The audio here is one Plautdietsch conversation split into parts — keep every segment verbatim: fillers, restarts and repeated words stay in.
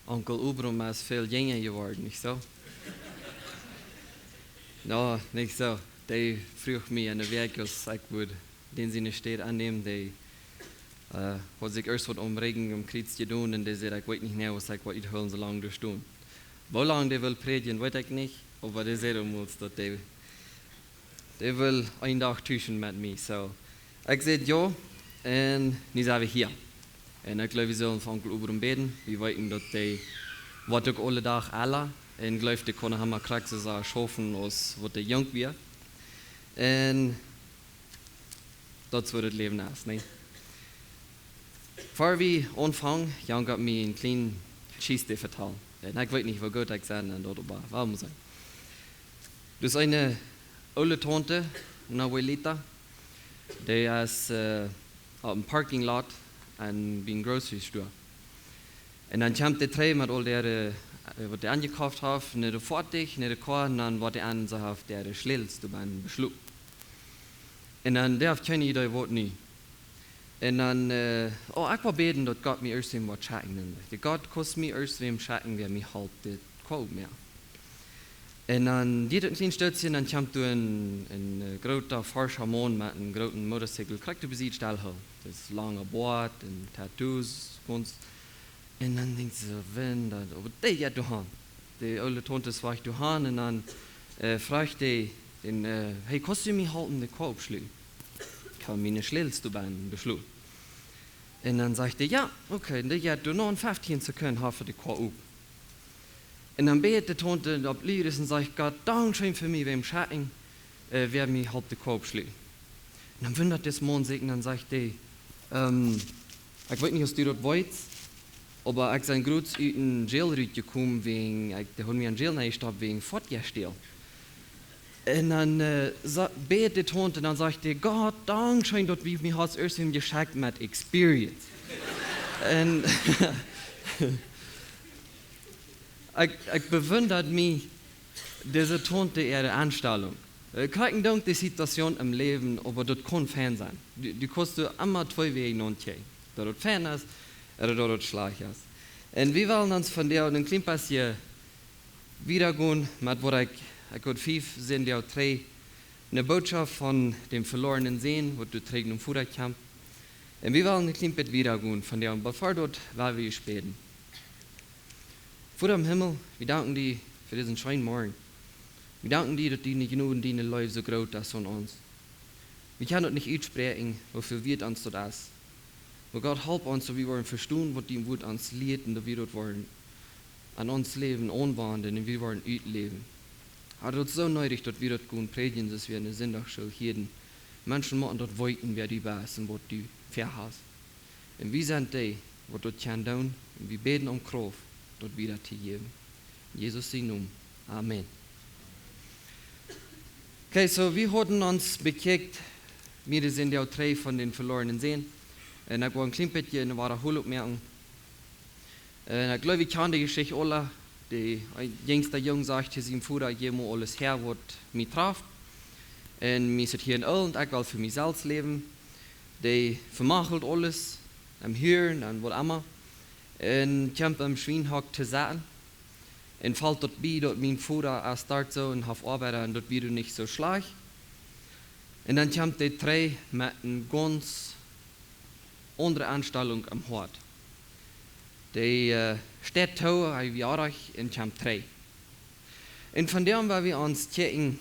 Onkel Obrum es väl jinja jeworden, nich soo? No, nich soo. Dee fruach mie enne Wäakj, aus ekj wudd dän siene Städ aunnämen, dee, äh, haud sikj ieescht waut aum Rigjen, aum Kjriez jedonen, un dee säd: "Ekj weet nich mea, aus ekj waut uthoolen, soo lang doa stonen." Woo lang dee well prädjen, weet ekj nich, oba dee säd aulmols, daut dee, dee well een Dach tuschen met mie. Soo, ekj säd jo, un nu sent wie hia. Un ekj jleew, wie sellen fa Onkel Obrum bäden. Wie weeten, daut dee woat uk aule Dach ella, un jleew, dee kaun noch emma krakjt soo schaufen aus waut dee junk wia. Un daut es woo daut Läwen es, nä? Ea wie aunfangen, Jan jeft mie eene kjliene Jeschicht to vetalen. Un ekj weet nich, woo goot ekj sie en daut, oba wudd mol sennen. Doa es eene oole Taunte, eene Abuelita, dee es, äh, opp een Parking Lot bie een Grocery Store. Un dan kjemt dee trigj met aul dee, äh, waut dee enjekoft haft, no de Foatich, no de Koa, un dan woat dee aun, see haft dee Schlätels doa bennen beschloten. Un dan, dee haft kjeen Idee waut nu. Un dan, äh, oh, ekj well bäden, daut Gott mie ieescht wäm woat schekjen. Un dee Gott, kaust mie ieescht wäm schekjen, wäa mie halpt, dit Koa oppmoaken. Un dan diet daut een kjlien Stootje, un dan kjemt doa een, een, äh, groota, forscha Maun met een grooten Motorcycle, krakjt opp de Sied stellhoolen. Daut es lange Boat un Tattoos, gaunz. Un dan denkjt see: "Wan daut, oba dee jeit doa han." Dee oole Taunte es wajch doa han, un dan, äh, fruach dee dän, äh: "Hey, kaust du mie halpen, dee Koa oppschluten? Ekj hab miene Schlätels doa bennen beschloten." Un dan sajcht dee: "Jo, okay." Un dee jeit doa, no feftieen Sekunden haft dee Koa opp. Un dan bät dee Taunte opp Lied un sajcht: "Gott, dankscheen fa mie wäm schekjen, äh, wäa mie halpt, dee Koa oppschluten." Un dan wundat dis Maun sikj un dan sajcht dee: "Ähm, ekj weet nich, aus du daut weetst, oba ekj sie jrods ut dän Jail rutjekomen wäajen, ekj, dee haud mie en Jail nenjestoppt wäajen Foatich stälen." Un dan, äh, sa-, bät dee Taunte un dan sajcht dee: "Gott, dankscheen, daut du mie hast ieescht wäm jeschekjt met Experience." Un ekj, ekj bewunda mie dise Taunte äare Enstalunk. Äh, krakjt endoont de Situation em Läwen, oba daut kaun fein sennen. Du, du kaust doa emma twee Wäaj no kjikjen. Daut daut fein es, ooda daut daut schlajcht es. Un wie wellen ons vondoag een kjlien bät wieda gonen met waut ekj, ekj haud fief Sindach trigj, eene Bootschoft von dän velornen Sän, waut doa trigj nom Voda kjemt. Un wie wellen een kjlien bät wieda gonen vondoag, oba ver daut well wie bäden. Voda em Himmel, wie danken die fa disen scheenen Morjen. Wie danken die, daut diene Jnod un diene Leew soo groot es aun ons. Wie kjennen daut nich utspräakjen, woo väl wieet ons daut es. Oba Gott, halp ons, daut wie woaren vestonen, waut dien Wuat ons lieet, un daut wie daut woaren aun ons Läwen aunwenjen un wie woaren utläwen. Herr, daut es soo needich, daut wie daut gonen prädjen, soo aus wie enne Sindachschool hieeden. Menschen motten daut weeten, wäa du best un waut du väahast. Un wie sent dee, waut daut kjennen doonen, un wie bäden om Krauft, daut wieda to jäwen. En Jesus sien Nomen. Amen. Okay, soo, wie hauden ons bekjikjt, mea aus een Deel dree von dän velornen Sän. Un ekj well een kjlien bät eene Wadaholunk moaken. Un ekj jleew, ekj kjan de Jeschicht aula. De jinjsta Jung sajcht to sienen Voda: "Jeff mie aules häa, waut mie traft. Un mie es et hia en Elend, ekj well fa mie selfst läwen." Dee vemachelt aules, am Hieren un waut emma. Un kjemt em Schwienhok to sitten. Un felt daut bie, daut mien Voda es doa soo un haft Oabeida un daut wia nich soo schlajcht. Un dan kjemt dee trigj met eene gaunz aundre Enstalunk em Hoat. Dee, äh, steit too, hee wia oajch un kjemt trigj. Un vondoag woa wie ons kjikjen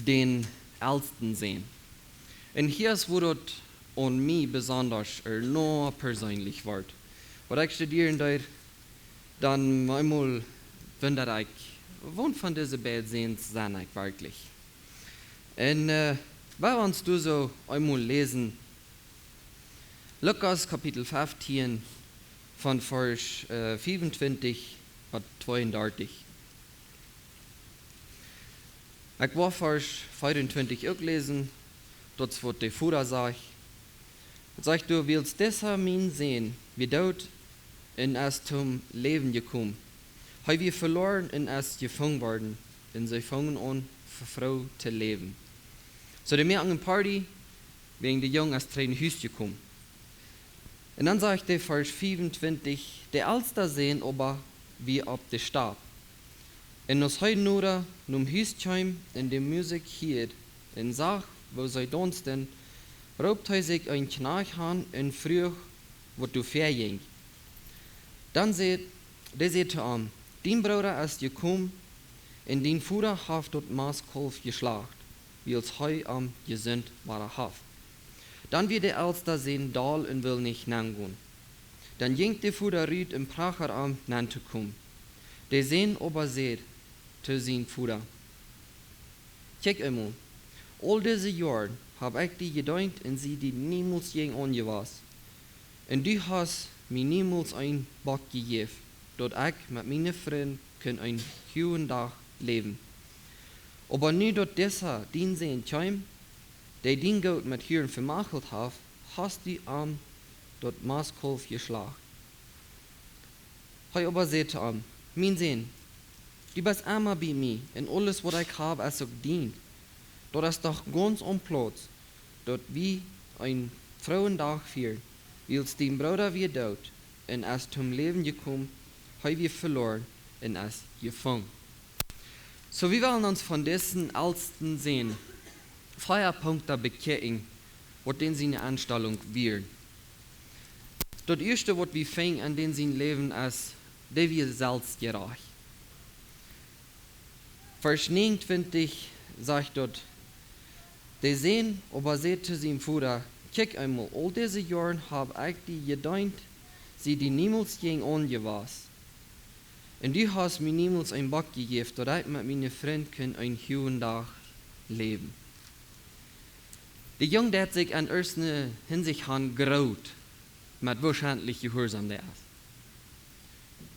dän elsten Sän. Un hia es, wua daut aun mie besonda, äh, no perseenlich woat. Waut ekj studieren deed, dan eemol wunda ekj, waut von dise beid Säns sie ekj werkjlich. Un, äh, wie wellen ons doa soo eemol läsen, Lukas Kapitel feftieen von Varsch, äh, fiefuntwintich bat tweeundartich. Ekj woa Varsch veeruntwintich uk läsen, daut es waut de Voda sajcht. Daut sajcht doa: "Wiels disa mien Sän wia doot un es toom Läwen jekomen. Hee wia veloaren un es jefungen worden, un see fungen aun, fa froo to läwen." Soo, dee moaken eene Party, wäajen de Jung es trigj no Hus jekomen. Un dan sajcht de Varsch fiefuntwintich: De elsta Sän oba wia opp de Stap. Un aus hee noda nom Hus kjeem un de Musikj hieed un sach, woo see daunsten, roopt hee sikj een Kjnajcht han un fruach, waut doa väajinkj. Dan säd, dee säd to am: Dien Brooda es jekomen, un dien Voda haft daut Mastkaulf jeschlacht, wiels hee am jesunt wada haft. Dan wia de elsta Sän doll un wull nich nengonen. Dan jinkj de Voda rut un prachad am nentokomen. De Sän oba säd to sien Voda: Kjikj emol, aul dise Joaren hab ekj die jedeent un sie die niemols jäajen aunjewast. Un du hast mie niemols een Bock jejäft, daut ekj met miene Frind kunn een huagen Dach läwen. Oba nu daut disa dien Sän kjeem, dee dien Goot met Huren vemachelt haft, hast du am daut Mastkaulf jeschlacht. Hee oba säd to am: Mien Sän, du best emma bie mie, un aules waut ekj hab es uk dien. Daut es doch gaunz aum Plauz, daut wie een frooen Dach fieren, wiels dien Brooda wia doot un es toom Läwen jekomen, hee wia veloaren un es jefungen. Soo, wie wellen ons von disen elsta Sän vea Punkten bekjikjen, waut dän siene Enstalunk wia. Daut ieeschte, waut wie finjen en dän sien Läwen, es, dee wia selfstjerajcht. Varsch näajenuntwintich sajcht daut: De Sän oba säd to sien Voda: Kjikj emol, aul dise Joaren hab ekj die jedeent, sie die niemols jäajen aunjewast. Un du hast mie niemols een Bock jejäft, daut ekj met miene Frind kunn een huagen Dach läwen. De Jung deed sikj en ieeschte Hinsicht han groot, met woo schentlich jehuarsom dee es.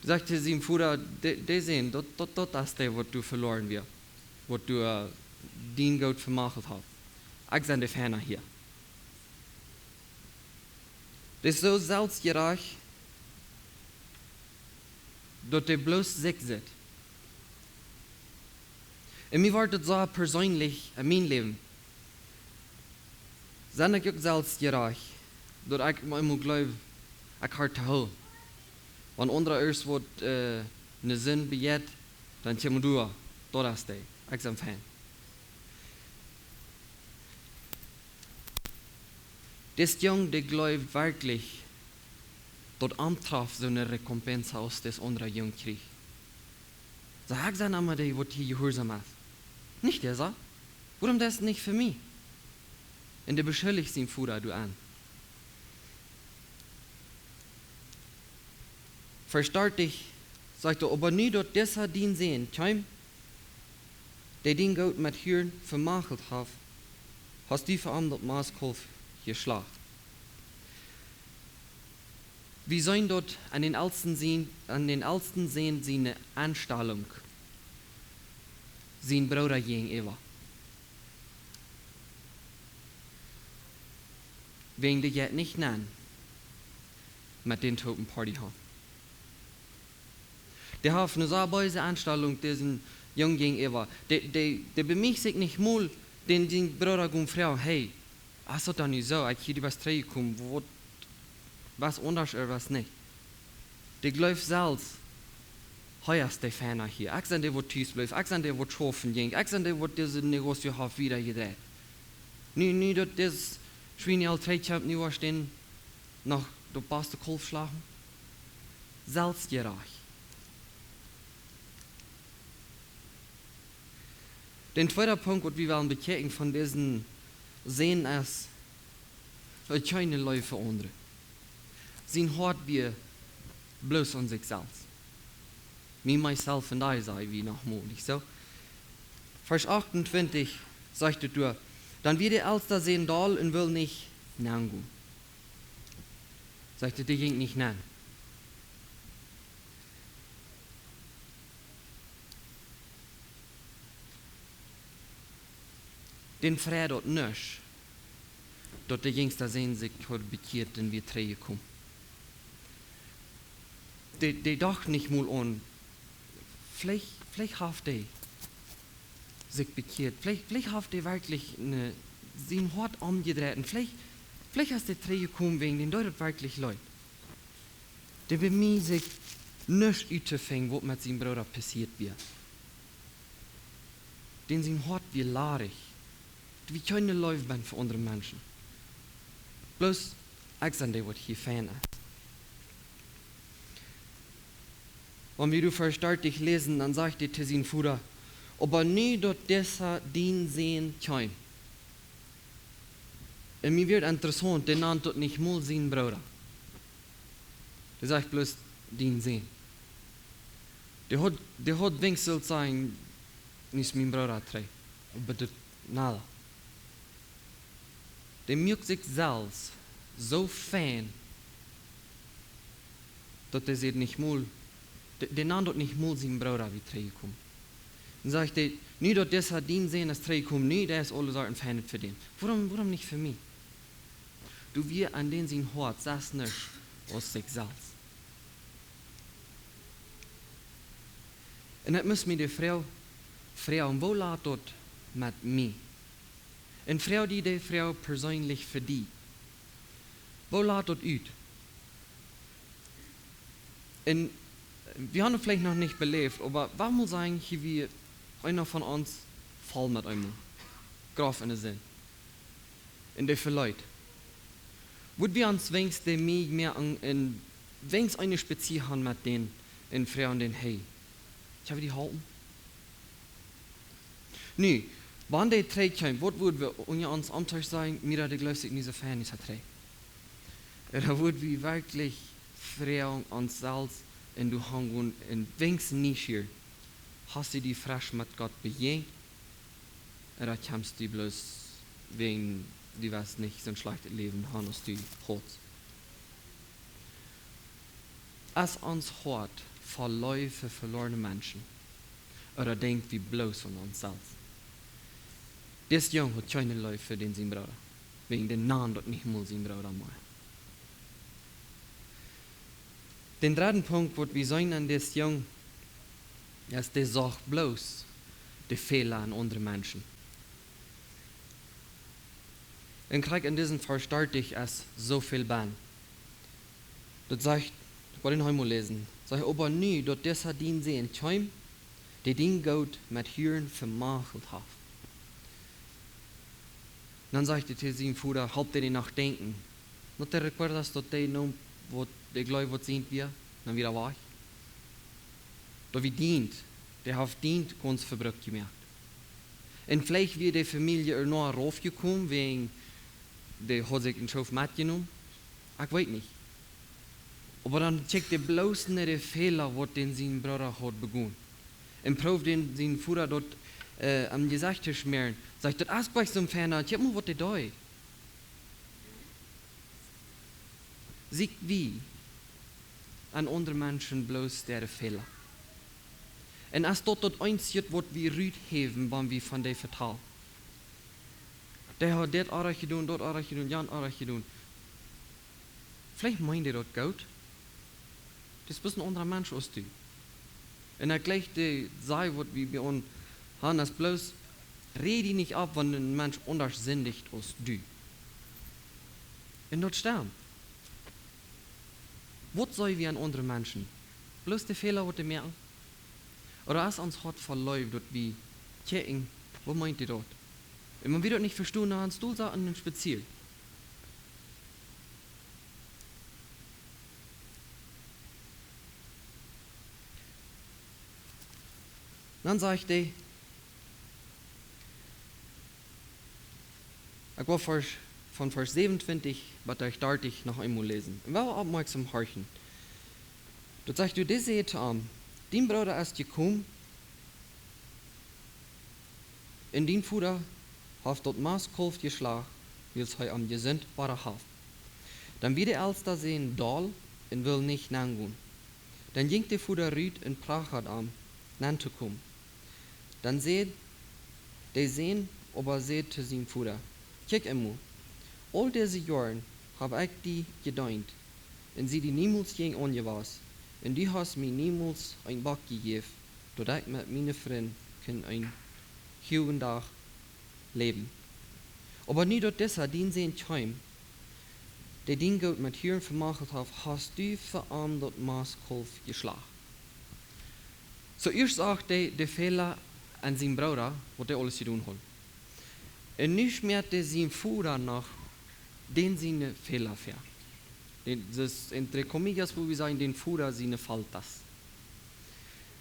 Sajcht to sien Voda: De, de Sän, daut, daut, daut es dee, waut doa veloaren wia, waut doa, äh, dien Goot vemachelt haft. Ekj sie de Feina hia. Dee es soo selfstjerajcht, daut dee bloos sikj sitt. Un mie woat daut soo perseenlich en mien Läwen. Sie ekj uk selfstjerajcht, daut ekj mau emol jleew, ekj ha daut to hoolen. Wan aundre ieescht waut, äh, ne Sind bejeit, dan kjemt doa, daut es dee, ekj sie fein. Dis Jung, dee jleeft werkjlich, daut am traft soone Recompensa aus dis aundra Jung kjrieech. Saj ekj, sent emma dee, waut hia jehuarsom es. Nich dee, saj. Wuarom deist du nich fa mie? Un dee beschuldicht sien Voda doaraun. Varsch dartich sajcht hee: Oba nu daut disa dien Sän kjeem, dee dien Goot met Huren vemachelt haft, hast du fa am daut Mastkaulf jeschlacht. Wie seenen daut aun dän elsten Sän, aun dän elsten Sän siene Enstalunk sien Brooda jäajenäwa. Wäajen dee jeit nich nenn met dän toop ne Party han. Dee haft ne soo beese Enstalunk disen Jung jäajenäwa. Dee, dee, dee bemieecht sikj nich mol, dän, dän Brooda to froagen: Hey, es daut dan nu soo, ekj hia, du best trigjjekomen, waut, waut aundasch ooda waut nich? Dee jleeft selfst, hee es de Feina hia. Ekj sie dee, waut tus bleef. Ekj sie dee, waut schaufen jinkj. Ekj sie dee, waut dise Negotie haft wieda jedreit. Nu, nu daut dis Schwienjelt trigjkjemt, nu woa ekj dän noch daut baste Kaulf schlachten. Selfstjerajcht. Dän tweeden Punkt, waut wie wellen bekjikjen von disen Sän, es, hee haud kjeene Leew fa aundre. Sien Hoat wia bloos aun sikj selfst. Me, myself and I, saj wie noch mol, nich soo? Varsch achtuntwintich sajcht et doa: Dan wia de elsta Sän doll un wull nich nengonen. Sajcht et, dee jinkj nich nenn. Dän freid daut nich, daut de jinjsta Sän sikj haud bekjieet un wia trigjjekomen. Dee, dee docht nich mol aun, veleicht, veleicht haft dee sikj bekjieet. Veleicht, veleicht haft dee werkjlich ne, sien Hoat omjedreit. Un veleicht, veleicht es dee trigjjekomen wäajen dän deed daut werkjlich leet. Dee bemieed sikj nuscht uttofinjen, waut met sien Brooda passieet wia. Dän sien Hoat wia ladich. Dee wia kjeene Leew fa aundre Menschen. Bloos, ekj sie dee, waut hia fein es. Wan wie doa Varsch dartich läsen, dan sajcht hee to sienen Voda: "Oba nu daut disa dien Sän kjeem." Un mie wort interessaunt, dee nand daut nich mol sien Brooda. Dee sajcht bloos: "Dien Sän." Dee haud, dee haud weens sult sajen: "Nu es mien Brooda trigj." Oba daut, nada. Dee muak sikj selfst soo fein, daut dee säd nich mol, dee, dee nand daut nich mol sien Brooda, wia trigjjekomen. Un sajcht hee: "Nu daut disa dien Sän es trigjjekomen, nu, dee es aule Sachen fein fa dän. Wuarom, wuarom nich fa mie?" Doa wia aun dän sien Hoat sest nuscht aus sikj selfst. Un ekj must mie de Froag froagen: Woo lat daut met mie? Un froag die de Froag perseenlich fa die: Woo lat daut ut? Un wie haben et veleicht noch nich beläft, oba waut mol sajen, hia wia eena von ons foll met eemol, groff enne Sind, un dee veleet. Wudd wie ons weens de Meaj moaken un weens eene Spezia han met dän un froagen dän: "Hey, kjenn wie die halpen?" Nu, wan dee trigjkjeem, waut wudd wie unja ons omtausch sajen? "Mira, dee jleeft sikj nich soo fein, es hee trigj." Un dan wudd wie werkjlich froagen ons selfst un doa hangonen un weens nieschieet: "Hast du die fresch met Gott bejäajent? Ooda kjemst du bloos wäajen du west nich soon schlajchtet Läwen han aus du haudst?" Es ons Hoat voll Leew fa veloarne Menschen, ooda denkj wie bloos aun ons selfst? Dis Jung haud kjeene Leew fa dän sien Brooda, wäajen dee nand daut nich mol sien Brooda mea. Dän dredden Punkt, waut wie seenen aun dis Jung, es, dee sach bloos de Fäla aun aundre Menschen. Un krakjt en disen Varsch dartich es soo väl benn. Daut sajcht, ekj well dän noch eemol läsen. Sajcht: "Oba nu daut disa dien Sän kjeem, dee dien Goot met Huren vemachelt haft." Dan sajcht hee to sienen Voda: "Halpt dee noch denkjen? No te recuerdas daut dee no waut, dee jleewd waut sient wia, dan wia wajch? Daut wia dien, dee haft dien gaunz vebrukt jemoakt. Un veleicht wia de Famielje ea noch raufjekomen, wäajen dee haud sikj een Schoof metjenomen. Ekj weet nich." Oba dan kjikjt hee bloos no de Fäla, waut dän sien Brooda haud begonen. Un proowd dän sien Voda daut, äh, aum Jesecht to schmäaren. Sajcht: "Daut es nich soo fein, kjikj mol, waut dee deed." Sieekj wie aun aundre Menschen bloos äare Fäla? Un es daut daut eensje, waut wie ruthäwen, wan wie von dee vetalen? Dee haud dit oajch jedonen, daut oajch jedonen, jant oajch jedonen. Veleicht meent dee daut goot. Dee es bloos een aundra Mensch aus du. Un ekj jleich, dee Saj, waut wie bie ons han, es bloos: "Räd die nich opp, wan een Mensch aundasch sindicht aus du." Un daut stemmt. Waut saj wie aun aundre Menschen? Bloos de Fäla, waut dee moaken? Ooda es ons Hoat voll Leew, daut wie kjikjen: "Waut meent dee daut?" Un wan wie daut nich vestonen, dan stonen wie opp un spazieren. Dan sajcht hee, ekj well Varsch, von Varsch säwenuntwintich bat Varsch dartich noch eemol läsen. Un well oppmoakjsom horchen. Daut sajcht: "Doa säd hee to am: Dien Brooda es jekomen, un dien Voda haft daut Mastkaulf jeschlacht, wiels hee am jesunt wada haud." Dan wort de elsta Sän doll un wull nich nengonen. Dan jinkj de Voda rut un prachad am, nentokomen. Dan säd de Sän oba säd to sienen Voda: "Kjikj emol, aul dise Joaren hab ekj die jedeent un sie die niemols jäajen aunjewast, un du hast mie niemols een Bock jejäft, daut ekj met miene Frind kunn een huagen Dach läwen. Oba nu daut disa dien Sän kjeem, dee dien Goot met Hieren vemachelt haft, hast du fa am daut Mastkaulf jeschlacht. Soo ieescht sach dee de Fäla aun sien Brooda, waut dee aules jedonen haud. Un nu schmäat dee sien Voda noch dän siene Fäla väa. Dän, daut es entre comillas, woo wie sajen, dän Voda siene faltas.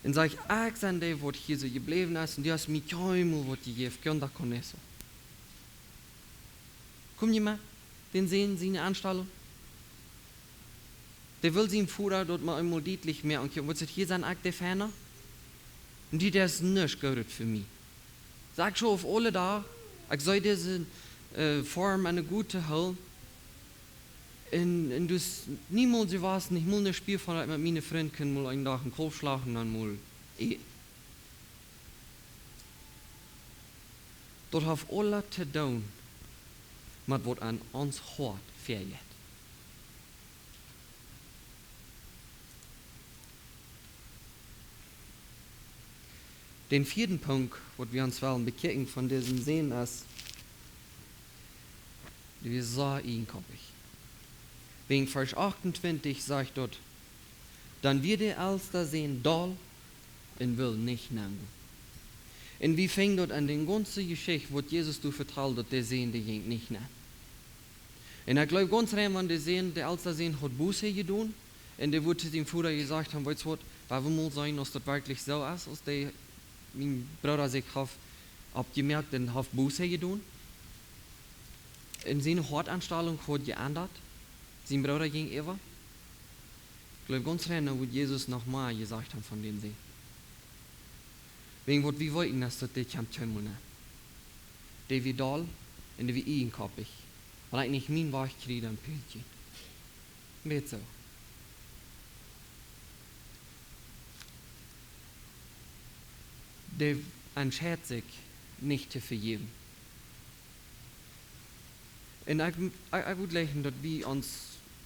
Un sajcht: "Ekj sie dee, waut hia soo jebläwen es, un du hast mie kjeenmol waut jejäft, ¿qué onda con eso?" Kom jie met dän Sän siene Enstalunk? Dee well sien Voda daut mau eemol dietlich moaken: "Kjikj, waut sit hia, sie ekj de Feina? Un dit es nuscht Goodet fa mie. Soo, ekj schauf aule Dach, ekj see dise, äh, Foarm aun de Goot to hoolen. Un, un du hast niemols jewast, nich mol een Spia von, daut ekj met miene Frind kunn mol eenen Dach een Kaulf schlachten un dan mol äten." Daut haft aules to doonen met waut aun ons Hoat väajeit. Dän vieeden Punkt, waut wie ons wellen bekjikjen von disen Sän, es, dee wia soo ieejenkoppich. Wäajen Varsch achtuntwintich sajcht daut: "Dan wia de elsta Sän doll un wull nich nenn gonen." Un wie finjen daut aun de gaunze Jeschicht, waut Jesus doa vetalt, daut de Sän, dee jinkj nich nenn. Un ekj jleew gaunz rein, wan de Sän, de elsta Sän haud Buße jedonen, un dee wudd to sienen Voda jesajcht haben: "Weetst waut, wie wellen mol seenen, aus daut werkjlich soo es, aus dee, mien Brooda, sikj haft oppjemoakt un haft Buße jedonen." Un siene Hoatenstalunk haud jeendat, sienen Brooda jäajenäwa. Ekj jleew gaunz rein, dan wudd Jesus noch mea jesajcht haben von dän Sän. Wäajen waut wie weeten es, daut dee kjemt kjeenmol nenn. Dee wia doll un dee wia ieejenkoppich. Wan ekj nich mienen Wajch kjrie, dan pelt jie. Weet soo. Dee entscheit sikj nich to vejäwen. Un ekj, ekj, ekj wudd jleichen, daut wie ons,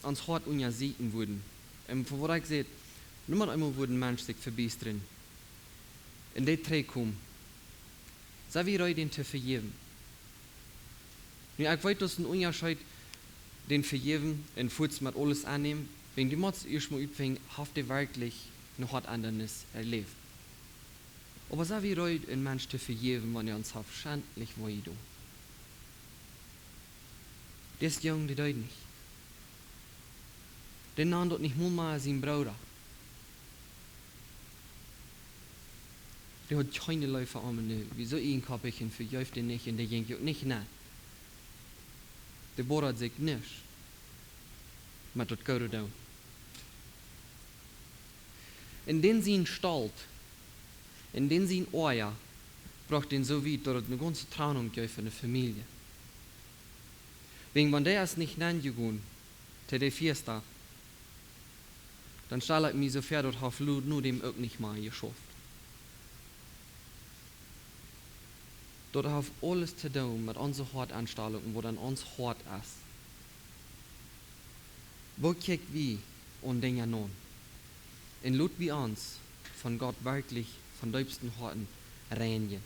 ons Hoat unjasieekjen wudden. Un von waut ekj säd, nu mau eemol wudd een Mensch sikj vebiestren un dee trigj komen, sent wie reed, dän to vejäwen? Nu, ekj weet, daut es een Unjascheet, dän vejäwen un fuaz met aules aunnämen, wäajen du motst ieescht mol utfinjen, haft dee werkjlich eene Hoatendanis erläft. Oba sent wie reed, een Mensch to vejäwen, wan hee ons haft schentlich wee jedonen? Dis Jung, dee deed nich. Dee nand daut nich mol mea sienen Brooda. Dee haud kjeene Leew fa am, un dee wia soo ieejenkoppich un vejeef dän nich un dee jinkj uk nich nenn. Dee bodat sikj nich met daut Goode doonen. Un dän sien Stolt un dän sien Oaja brocht dän soo wiet, daut et eene gaunze Trennunk jeef en de Famielje. Wäajen wan dee es nich nenn jegonen to de Fiesta, dan stal ekj mie soo väa, daut haft Lot no däm uk nich mea jeschauft. Daut haft aules to doonen met onse Hoatenstalunk un waut en ons Hoat es. Woo kjikj wie aun Dinja no? Un lot wie ons von Gott werkjlich von deepsten Hoaten reinjen.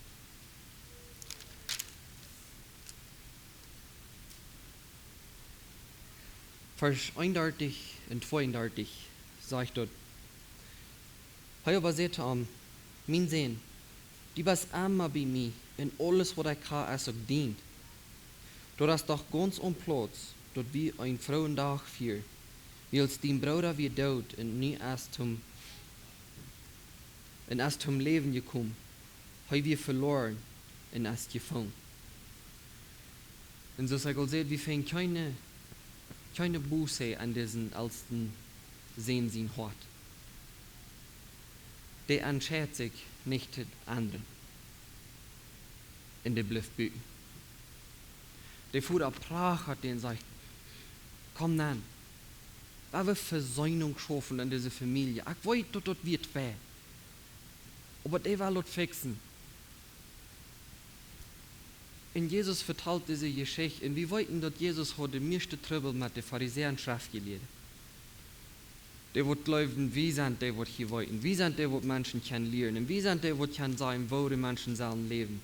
Varsch eenundartich un tweeundartich sajcht daut: Hee oba säd to am: "Mien Sän, du best emma bie mie, un aules waut ekj ha es uk dien. Daut es doch gaunz aum Plauz, daut wie een frooen Dach fieren, wiels dien Brooda wia doot un nu es toom, un es toom Läwen jekomen, hee wia veloaren un es jefungen." Un soo aus ekj aul säd, wie finjen kjeene, kjeene Buße en disen elsten Sän sien Hoat. Dee entscheit sikj nich to endren. Un dee blift buten. De Voda prachat dän un sajcht: "Komm nenn. Lot wie Vesöhnunk schaufen en dise Famielje. Ekj weet, daut daut wia wee. Oba dee well daut fixen." Un Jesus vetalt dise Jeschicht. Un wie weeten, daut Jesus haud de mieeschte Trubbel met de Farisäa un Schreftjelieede. Dee waut jleewden, wie sent dee waut hia weeten. Wie sent dee waut Menschen kjennen lieren. Un wie sent dee waut kjennen sajen, woo de Menschen sellen läwen.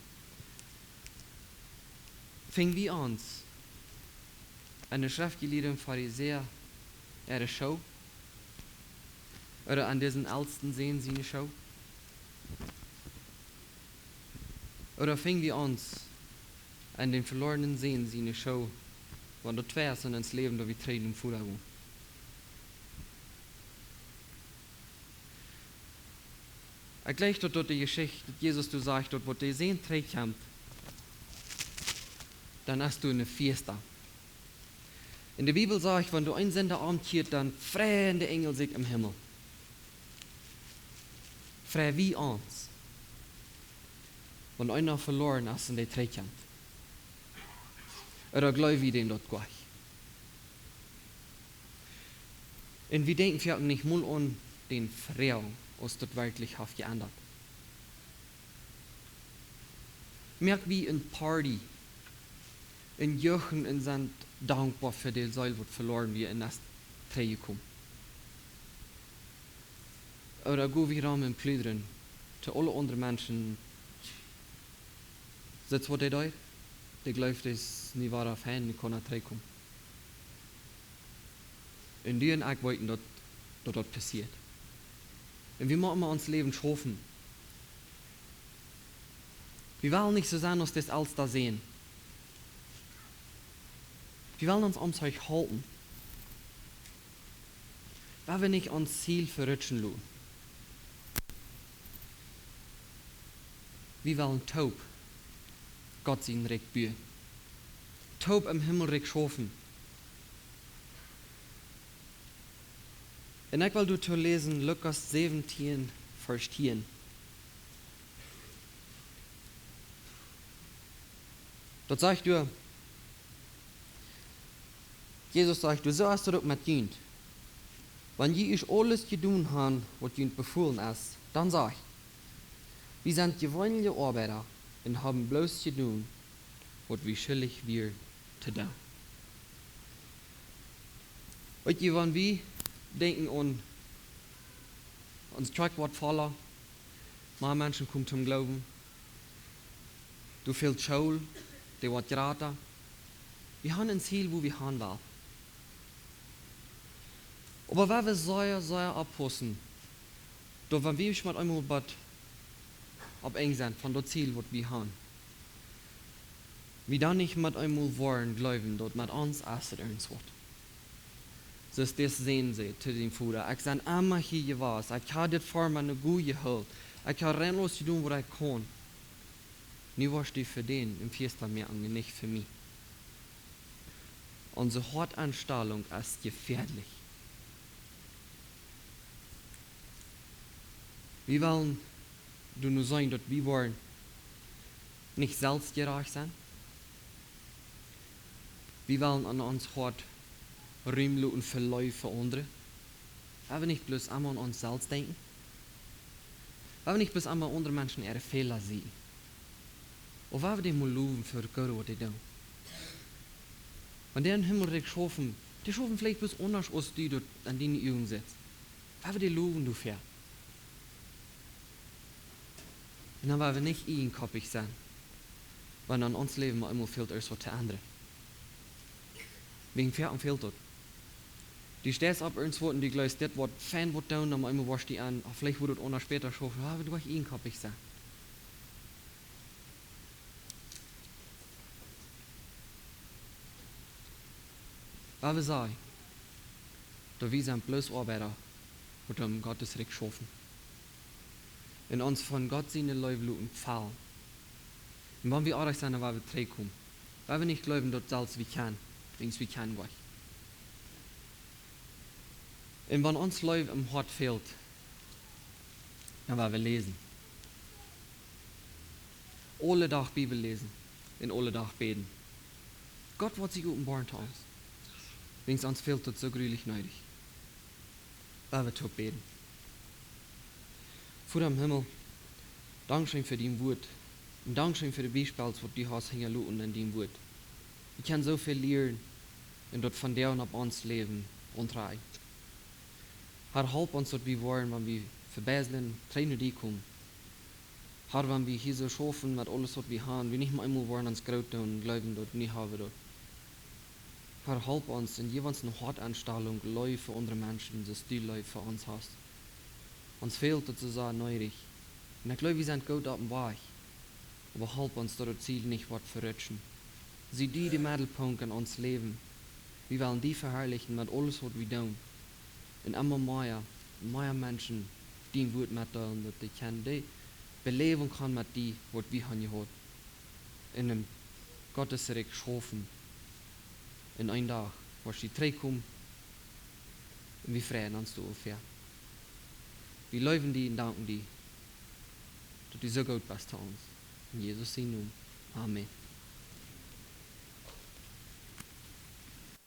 Finj wie ons Aun de Schreftjelieede un Farisäa äare Schoo? Ooda aun disen elsten Sän siene Schoo? Ooda finj wie ons aun dän velornen Sän siene Schoo, wan daut twee es en ons Läwen, daut wie trigj no Voda gonen? Ekj jleich daut, daut de Jeschicht, daut Jesus doa sajcht, daut wan de Sän trigj kjemt, dan es doa eene Fiesta. En de Bibel sajcht, wan doa een Sinda omkjieet, dan freien de Enjel sikj em Himmel. Frei wie ons, wan eena velornen es en dee trigj kjemt? Ooda jleew wie dän daut jlikj? Un wie denkjen veleicht nich mol aun dän Froag, aus daut werkjlich haft jeendat. Moak wie eene Party, un juchen un sent dankboa fa de Seel, waut velornen wia un es trigjjekomen? Ooda go wie rom un pludren to aule aundre Menschen? Sitst waut dee deed? Dee jleeft, dee es nu wada fein, nu kaun hee trigjkomen. Un du un ekj weeten daut, daut daut passieet. Un wie motten met ons Läwen schaufen. Wie wellen nich soo sennen aus dis elsta Sän. Wie wellen ons om sikj hoolen. Wie wellen nich ons Ziel verrutschen loten. Wie wellen toop Gott sien Rikj buen. Toop em Himmelrikj schaufen. Un ekj well doa läsen, Lukas säwentieen, Varsch tieen. Daut sajcht doa, Jesus sajcht doa: "Soo es daut uk met junt. Wan jie ieescht aules jedonen haben, waut junt befolen es, dan sajcht: Wie sent jeweenelje Oabeida un haben bloos jedonen, waut wie schuldich wieren to doonen." Weet jie, wan wie denkjen aun ons Truck woat volla, mea Menschen komen toom Gloowen, doa fält School, dee woat jrata. Wie haben een Ziel, wua wie han wellen. Oba wie wellen sea, sea oppaussen, daut wan wie met eemol waut opp Enj sent von daut Ziel, waut wie haben, wie dan nich met eemol woaren jleewen, daut met ons es et irjentwaut. Soo aus dis Sän säd to sien Voda: "Ekj sie emma hia jewast. Ekj hab dit fa miene Goot jehoolen. Ekj hab rein aules jedonen, waut ekj kunn. Nu woascht du fa dän een Fiesta moaken un nich fa mie." Onse Hoatenstalunk es jefäadlich. Wie wellen doa nu sennen, daut wie woaren nich selfstjerajcht sennen. Wie wellen aun ons Hoat Rum loten fa Leew fa aundre. Wie wellen nich bloos emma aun ons selfst denkjen. Wie wellen nich bloos emma aundre Menschen äare Fäla seenen. Oba wie wellen dee mol lowen fa daut Goode, waut dee doonen. Wan dee em Himmelrikj schaufen, dee schaufen veleicht bloos aundasch aus du daut aun diene Uagen sitst. Wie wellen dee lowen doafäa. Un dan woa wie nich ieejenkoppich sennen, wan aun ons Läwen mau eemol fält, irjentwaut to endren. Wäajen wäa fält daut? Du steist opp irjentwaut un du jleefst, dit woat fein waut doonen, dan mau eemol woascht du aun, ooda veleicht woat et aundasch späta schaufen, oba du woascht ieejenkoppich sennen. Woa wie sajen, daut wie sent bloos Oabeida, waut aun Gott sien Rikj schaufen. Un ons von Gott siene Leew loten faulen. Un wan wie oajch sent, dan woa wie trigjkomen. Woa wie nich jleewen, daut selfst wie kjennen, wiels wie kjennen nich. Un wan ons Läwen em Hoat fält, dan woa wie läsen. Aule Dach Bibel läsen un aule Dach bäden. Gott woat sikj openboaren to ons. Wiels ons fält daut soo jrulich needich. Woa wie toop bäden. Voda em Himmel, dankscheen fa dien Wuat. Un dankscheen fa de Biespels, waut du hast hinjaloten en dien Wuat. Wie kjennen soo väl lieren un daut von doa opp ons Läwen aunwenjen. Har, halp ons, daut wie woaren, wan wie vebieslen, trigj no die komen. Har, wan wie hia soo schaufen met aules, waut wie haben, wie nich mau eemol woaren ons groot doonen un jleewen, daut nu hab wie daut. Herr, halp ons un jeff ons ne Hoatenstalunk, Leew fa aundre Menschen, soo aus du Leew fa ons hast. Ons fält daut soo sea needich. Un ekj jleew, wie sent goot oppem Wajch. Oba halp ons, daut daut Ziel nich woat verutschen. Sie du de Meddelpunkt en ons Läwen. Wie wellen die veharlichen met aules, waut wie doonen. Un emma mea, mea Menschen dien Wuat metdeelen, daut dee kjennen de Beläwunk han met die, waut wie han jehaut. Un em Gottes Rikj schaufen. Un een Dach woascht du trigjkomen. Un wie freien ons doafäa. Wie leewen die un danken die, daut du soo goot best to ons. En Jesus sien Nomen. Amen.